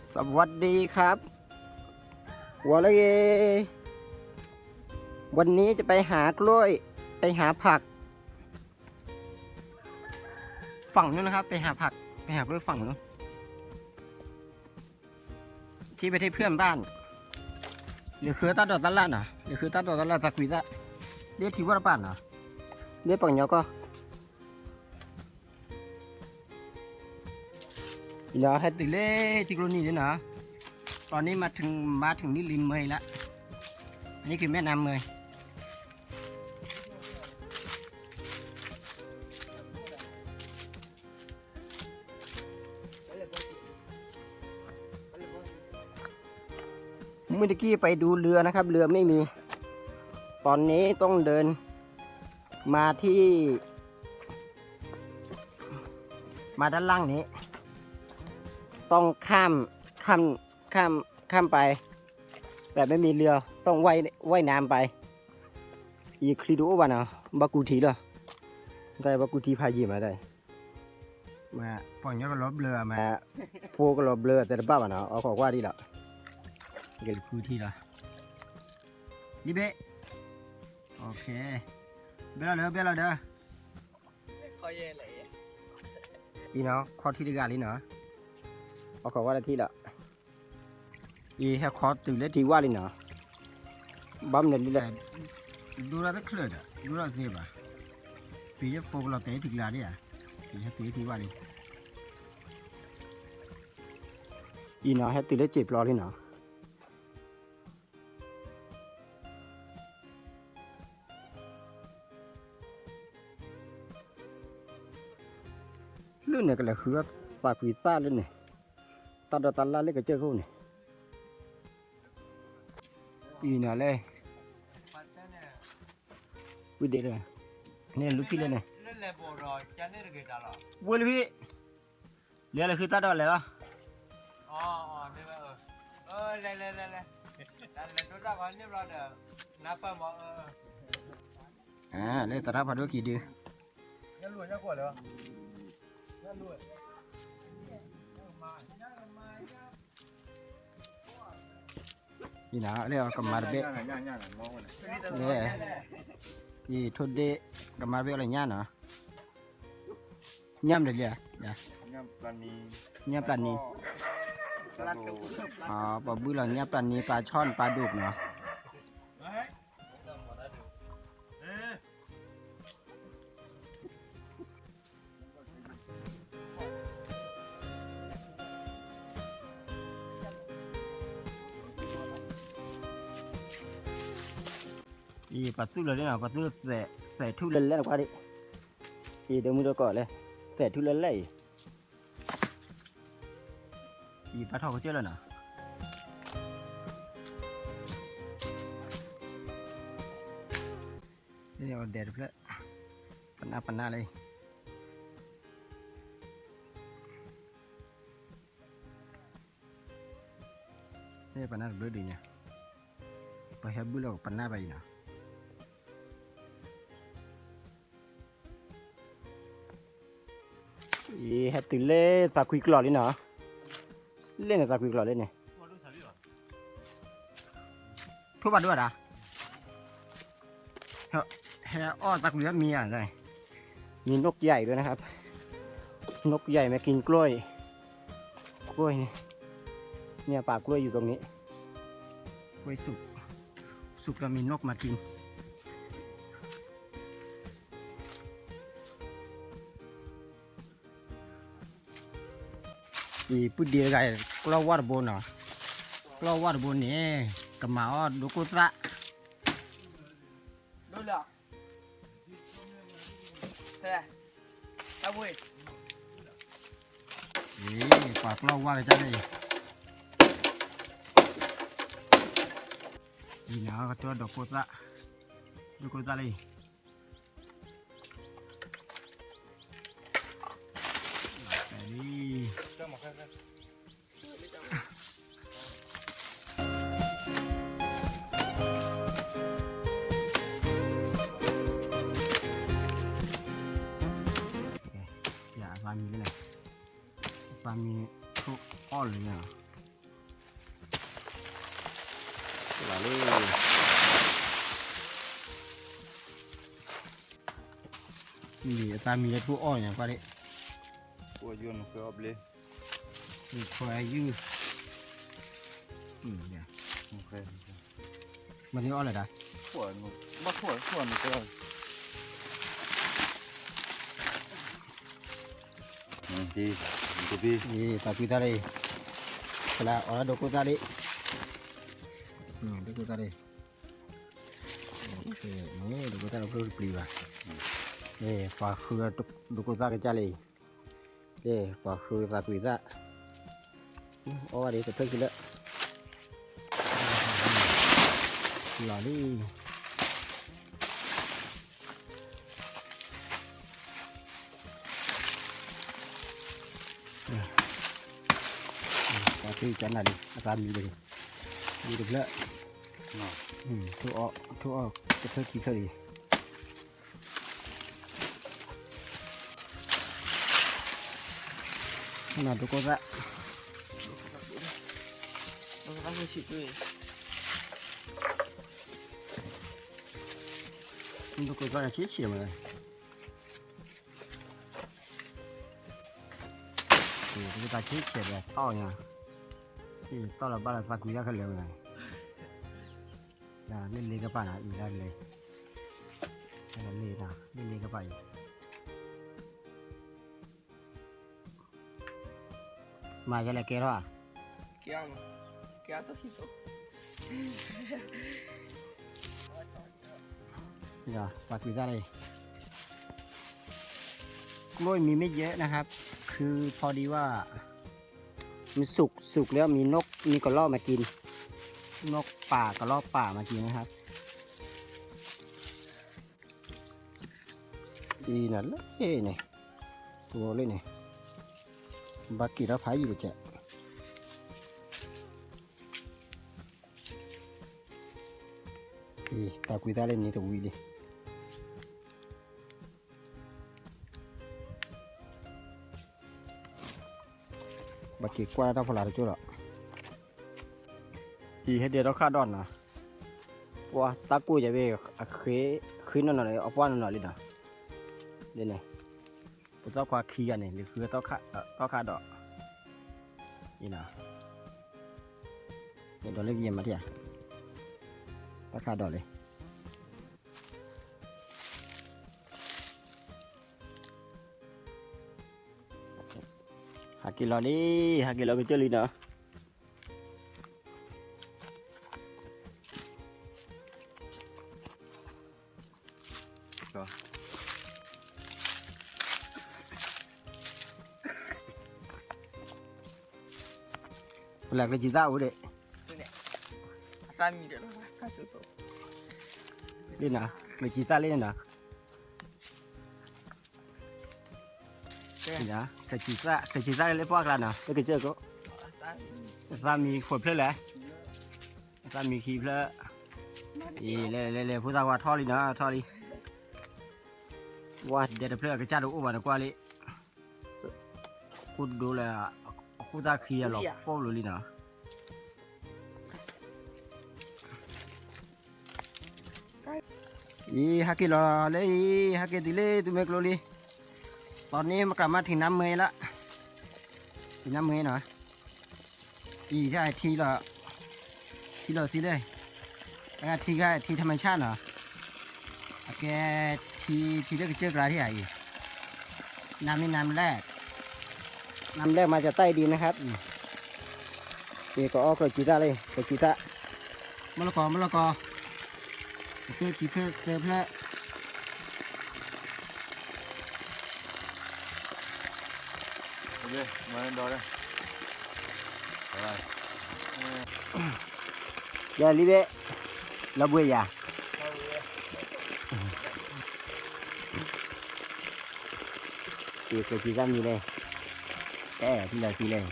สวัสดีครับ หัวละเย วันนี้จะไปหากล้วย ไปหาผัก ฝั่งนู้นนะครับ ไปหาผัก ไปหากล้วยฝั่งนู้น ที่ประเทศเพื่อนบ้าน เดี๋ยวคือตาดอกตาลาดนะ เดี๋ยวคือตาดอกตาลาด ตะกุยตะ เดี๋ยวที่วัดป่านนะ เดี๋ยวปังยอก็ ဒီးဟဲတုၤလၢ ထံကျိနံၤန့ၣ်နီၤ, ตอนนี้มาถึง มาถึงนี่ริมเมยละ นี่คือแม่น้ำเมย เมื่อกี้ไปดูเรือนะครับ เรือไม่มี ตอนนี้ต้องเดิน มาที่ มาด้านล่างนี้ ต้องข้าม ข้าม ข้าม ข้ามไป แบบไม่มีเรือ ต้องว่าย ว่ายน้ำไป ယချံတအိၣ်ဘၣ်နီၤ ဘၣ်ကူထံလီၤ တၢ်ဘၣ်ကူထံဖးယံာ်မးတၢ် မ့ၢ်ပှၤကညီကလီၤဘျၢ မ့ၢ်ဖိကလီၤဘျၢ တဲတဘၣ်ဘၣ်နီၤ အီၣ်ခိးကွၢ်ဒံးလီၤ ကကူထံလီၤ ဒ်ဘ့ၣ် ဘဲလီၤဒီး ဘဲလီၤဒီး အံၤနီၤ ခီထံတဂၤလံနီၤ အီၣ်ခိးကွၢ်တထံလီၤ အံၤဟဲခီတုၤလၢထံဝၢ်လံနီၤ ဘၣ်မနုၤလံလဲၣ် ဒိၣ်ထီၣ်တချုးဒီး ဒိၣ်ထီၣ်သ့ဘၣ် ပံၤယဖိကလီၤတဲာ်ထံကျါဒ်ဧါ ပံၤဟဲတုၤလၢထံဝၢ်လံ အံၤနီၤ ဟဲတုၤလၢစံာ်ပျီလံနီၤ လၢန့ၣ်ကလဲၤဃုသးကွံာ်သၣ်လၢန့ၣ် တၢ်ဒီးတၢ်လၢ်လၢကစၢၢ်ခိၣ်န့ၣ် အံၤနီၤလဲၣ် ဝံၤဒ့လၢ န့ၣ်လူၤဖံးလၢန့ၣ် ဝံၤလၢဖံး လဲၤလၢဃုသၣ်ဒီးလဲၤလီၤ လၢသရၣ်ဖးဒိၣ်ကံၤဒု အံၤနီၤ လၢကမၤတဘ့ၣ် အံၤထိၣ်ဒ့ၣ် ကမၤတဘ့ၣ်အီၤလၢညၣ်နီၤ ညၣ်မတၤလံ ညၣ်ပျၢ်နံၤ ပှၤဘုၣ်လီၤညၣ်ပျၢ်နံၤ ပျၢ်ဆီၣ်န့ၣ် ပျၢ်ဒိၣ်နီၤ အံၤပှၤသူၣ်လီၤဒ်နီၤ ပှၤသူၣ်လီၤ သဲးထူၣ်လဲၣ်လဲၣ်နကွၢ်ဒံး အံၤဒိမုၢ်ဒိၣ်ကီးလဲၣ် သဲးထူၣ်လဲၣ်လဲၣ်အံၤ အံၤပာ်ထီၣ်ကစၢၢ်လီၤနီၤ အီၤဒဲးတဖျၢၣ် ပနၢ်ပနၢ်လၢ ပနၢ်တဘျုးဒုးညါ ပဟဲဘုၣ်လီၤပနၢ်ဘၣ်အံၤနီၤ အံၤဟဲတုၤလၢသးကွံကျီၢ်လံနီၤ လၢန့ၣ်သးကွံကျီၢ်လၢန့ၣ် ထိၣ်ဘၣ်ဒိၣ်ဒၣ် ဟဲအီၣ်သးကွံမံၤဧါ มีนกใหญ่ด้วยนะครับ นกใหญ่มากินกล้วย กล้วยนี่ เนี่ยป่ากล้วยอยู่ตรงนี้ กล้วยสุก สุกแล้วมีนกมากิน အံၤပုၢ်ဒ့တဂၤ ကျီၢ်ဝၣ်တဘိနီၤ ကျီၢ်ဝၣ်တဘိန့ၣ် ကမၤအီၣ်ဒိကိၢ်သၣ် ဒိလၢ ဖဲ တၢ်ဝ့ၢ် အံၤ ပှၤကျီၢ်ဝၣ်ကစၢ်န့ၣ် အံၤန့ၣ် ကတၢၢ်ဒိကိၢ်သၣ် ဒိကိၢ်သၣ်လၢအံၤ ယၤအသးမံလၢန့ၣ် အသးမံထိၣ်အီၣ်လၢညါနီၤ လီၤလံ, မ့ၢ်အသးမံလၢထူအီၣ်ညါကွၢ်ဒ့ၣ်, ထူအီၣ်ဘျ့, ခွဲယူၢ်, မ့ၢ်န့ၣ်အီၣ်လၢၤဒၣ်, သးကွံသၣ်လၢအံၤ, ဖလၢအီၣ်လၢဒိကိၣ်သၣ်လံ, ဒိကိၣ်သၣ်လံ, ဒိကိၣ်သၣ်လၢဖျိတပျံၤဘၣ်, ပှၤဃုဒိကိၣ်သၣ်ကစၢ်လံ, ပှၤဃုသးကွံသၣ်, အီၣ်ဝဲဒၣ်တဖျၢၣ်ခံလၢာ်, လီၤလံ. ပှၤထံကနၣ်လံ အသးမံလံ, မံတဖျၢၣ်, ထိၣ်အီၣ်တဖျၢၣ်ခံဖျၢၣ်လံ, နဒိကိၣ်သၣ်, ဒိကိၣ်သၣ်ဆံးဆံးမး, ဒိကိၣ်သၣ်ဆံးဆံးဒီးထီၣ်ညါ, ထီၣ်လီၤဘၣ်လၢသးကွံတၢ်ခဲလၢာ်မး, လၢလ့ကပၤနီၤ အံၤလၢလ့, လ့လ့ကပၤအံၤ, မၤယဲလဲၣ်ကဲထီၣ်ဧါ, သးကွံသၣ်လံ, กล้วยมีไม่เยอะนะครับ คือพอดีว่า มันสุก สุกแล้วมีนก มีกระรอกมากิน นกป่ากระรอกป่ามากินนะครับ အံၤနၤလၢန့ၣ်, တဝီလၢန့ၣ်, ဘၣ်က့ၤထီၣ်ဖးယံာ်တကဲး, အံၤ သးကွံသၣ်လၢန့ၣ်တဝံၤလံ. ဘၣ်က့ၤကွၢ်တၢ်ဖီလာ်တကၠိၢ်လီၤ. အံၤဟဲဒဲးထီၣ်ခါဒီးနီၤ, ပှၤသးကိၢ်ယၤဘ့ၣ်, ဃ့နီၢ်နီၢ်လၢအပှၢ်နီၢ်နီၢ်လံနီၤ, ဒ်န့ၣ်, ပသီၣ်ခွါခံဂၤန့ၣ် လၢဃုသီၣ်ခါဒီး, အံၤနီၤ, ဒီးလၢကယဲၢ်မၤထံၣ်ဧါ, သီၣ်ခါဒီးလံ. ဟးက့ၤလီၤလံ, ဟးက့ၤလီၤကစၢၢ်လံနီၤ. ပလဲၤကစံးသၣ်အိၣ်ဒံး, လံနီၤ, ကစံးသၣ်လံနီၤ. ကစံးသၣ်, ကစံးသၣ်လၢပှၢ်ကျါနီၤ, လၢကစၢၢ်ကိး, အသၣ်မံဃိးဖျၢၣ်လဲၣ်, အသၣ်မံခံဖျၢၣ်, အံၤ လဲၤလဲၤလဲၤ ဖိသၣ်ခွါထီၣ်လံနီၤ, ထီၣ်လံ. ဝါ ဒဲတဖျၢၣ်အကစၢ်တအိၣ်ဘၣ်နကွၢ်လံ, ခိၣ်ဒိလၢ အခိၣ်သၣ်ခံအလီၤပိၢ်လိာ်လံနီၤ. အံၤ ဟဲက့ၤလီၤလၢအံၤ, ဟဲက့ၤတုၤလၢသုမဲာ်ကျိလံ. တနံၤမ့ၢ်ကြၢးမၤထံၣ်နါမ့ၢ်လၢ, ထံၣ်နါမ့ၢ်နီၤ. အံၤ ထံလီၤ, ထံလီၤဆံလၢ, အထံခါ ထံထမဆၣ်နီၤ. အကဲ ထံ ထံလၢကစၢၢ်ကျါထံၣ်ဧါအံၤ, နါမ့ၢ်နါမလဲၣ်, နါမလဲၣ်မၤစၢၤတၢ်အံၤဒ်န့ၣ် ဟဲ အံၤ ကအီၣ်ကျိၣ်စံးသၣ်လံ, ကျိၣ်စံးသၣ်, မလီကီ မလီကီ, တဖျၢၣ်ခံဖျၢၣ်သၢဖျၢၣ်, ယၤလံဘ့ၣ်, လီၤဘှံးယၤ, အံၤ ကျိၣ်စံးသၣ်မံၤလဲၣ်, အဲ ထံလီၤဆံလဲၣ်.